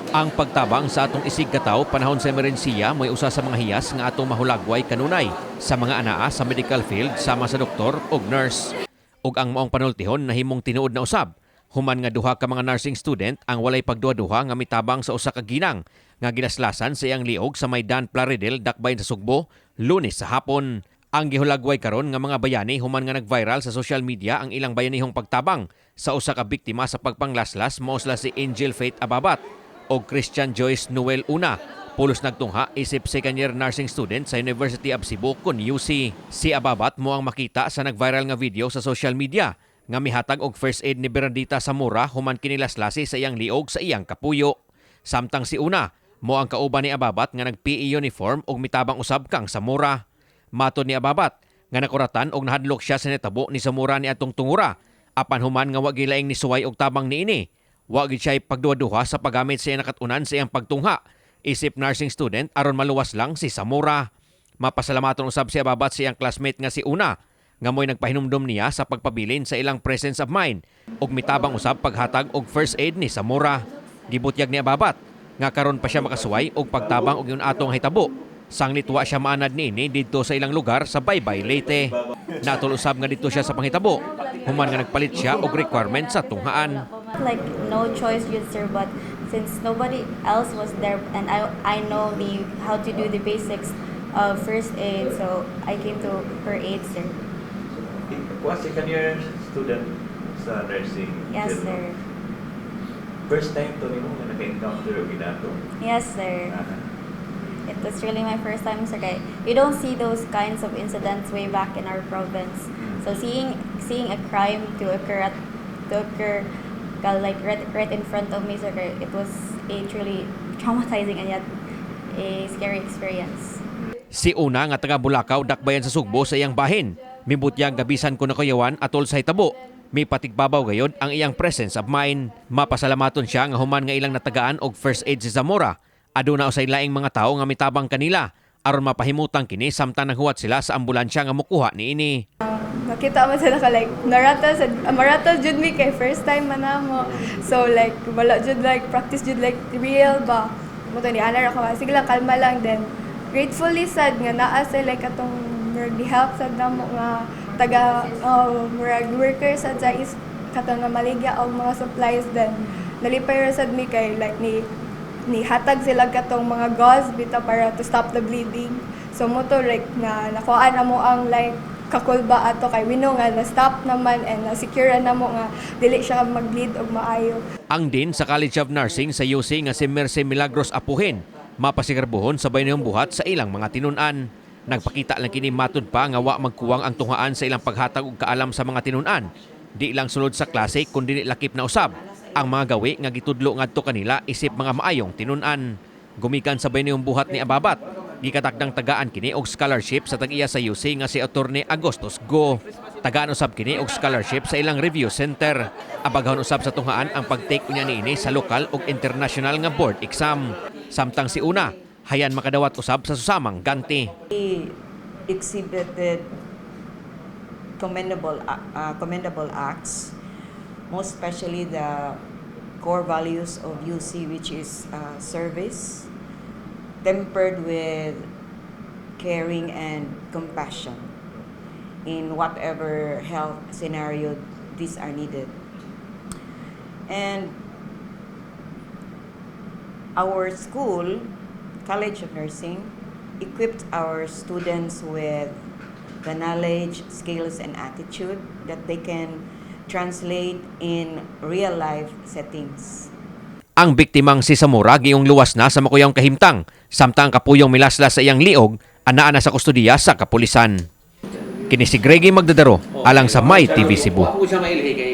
Ang pagtabang sa atong isig katawo panahon sa emerhensiya mo'y usa sa mga hiyas nga atong mahulagway kanunay sa mga anaa sa medical field sama sa doktor ug nurse. Ug ang maong panultihon nahimong tinuod na usab human nga duha ka mga nursing student ang walay pagduha-duha nga mitabang sa usa ka ginang nga gilaslasan sa iyang liog sa may Dan Plaridel, Dakbayan sa Sugbo, Lunes sa hapon. Ang gihulagway karon nga mga bayani human nga nag-viral sa social media ang ilang bayanihong pagtabang sa usa ka biktima sa pagpanglaslas mao sila si Angel Faith Ababat o Christian Joyce Noel Una. Pulos nagtungha isip second year nursing student sa University of Cebu kon UC. Si Ababat mo ang makita sa nag-viral nga video sa social media nga mihatag og first aid ni Bernadita Zamora human kinilaslasi sa iyang liog sa iyang kapuyo. Samtang si Una mo ang kauban ni Ababat nga nag-PE uniform ug mitabang usab kang Zamora. Matod ni Ababat nga nakuratan og nahadlok siya sa nitabo ni Zamora ni atong tungura, apan human nga wa gilaing nisuway og tabang niini, wa gid siya pagduha-duha sa paggamit sa iyang nakatunan sa iyang pagtungha isip nursing student aron maluwas lang si Zamora. Mapasalamaton usab si Ababat sa iyang classmate nga si Una nga mo'y nagpahinumdom niya sa pagpabilin sa ilang presence of mind ug mitabang usab paghatag og first aid ni Zamora. Gibutyag ni Ababat nga karon pa siya makasuway og pagtabang og ingon atong hitabo. Sanglit wa siya maanad niini didto sa ilang lugar sa Baybay, Leyte. Natol usab nga didto siya sa panghitabo human nga nagpalit siya og requirement sa tunghaan. Like no choice yun, sir, but since nobody else was there and I know the how to do the basics of first aid, so I came to her aid, sir. Ikaw, second year student sa nursing. Yes, Jill, no? sir. First time to nimo nga naka-encounter og inato? Yes, sir. It was really my first time, sir. Kay you don't see those kinds of incidents way back in our province. So seeing a crime to occur ka like right in front of me, sir, kay it was a truly traumatizing and yet a scary experience. Si Una nga taga Bulacau, Dakbayan sa Sugbo sa iyang bahin. Mibutyag nga bisan ko nakuyawan atol sa hitabo, mipatigbabaw gayod ang iyang presence of mind. Mapasalamaton siya nga human nga ilang natagaan og first aid si Zamora, aduna usay laing mga tawo nga mitabang kanila aron mapahimutang kini samtang naghuwat sila sa ambulansya nga mukuha niini. Makita mo sila ka like narata sa marata jud mi kay first time man namo. So like wala jud like practice jud, like real ba mo to ni ana ra ka, sige lang, kalma lang. Then gratefully sad nga naa sa like atong murag di help sad namo nga taga murag worker sad sa is katong nga maligya og mga supplies. Then nalipay ra sad mi kay like ni hatag sila katong mga gauze bitaw para to stop the bleeding. So mo to like na nakuhaan na mo ang like kakulba ato kay we know nga na stop naman and na secure na mo nga dili siya mag-bleed og maayo. Ang dean sa College of Nursing sa UC nga si Mercy Milagros Apuhin, mapasigarbuhon sa bayanihong buhat sa ilang mga tinunan. Nagpakita lang kini, matud pa, nga wa magkuwang ang tunghaan sa ilang paghatag og kaalam sa mga tinunan. Di lang sulod sa klase kundi lakip na usab ang mga gawi nga gitudlo ngadto kanila isip mga maayong tinunan. Gumikan sa bayanihong buhat ni Ababat, gikatakdang tagaan kini og scholarship sa tag-iya sa UC nga si Attorney Agustus Go. Tagaan usab kini og scholarship sa ilang review center. Abaghon usab sa tunghaan ang pag-take unya niini sa lokal ug international nga board exam. Samtang si Una, hayan makadawat usab sa susamang ganti. He exhibited commendable acts, most especially the core values of UC, which is service, tempered with caring and compassion in whatever health scenario these are needed. And our school, College of Nursing, equipped our students with the knowledge, skills, and attitude that they can translate in real life settings. Ang biktimang si Zamora giyong luwas na sa makuyang kahimtang, samtang ang kapuyong milaslas sa iyang liog anaa na sa kustodiya sa kapulisan. Kini si Greggy Magdadaro alang sa My TV Cebu. Ako siya mailhi kay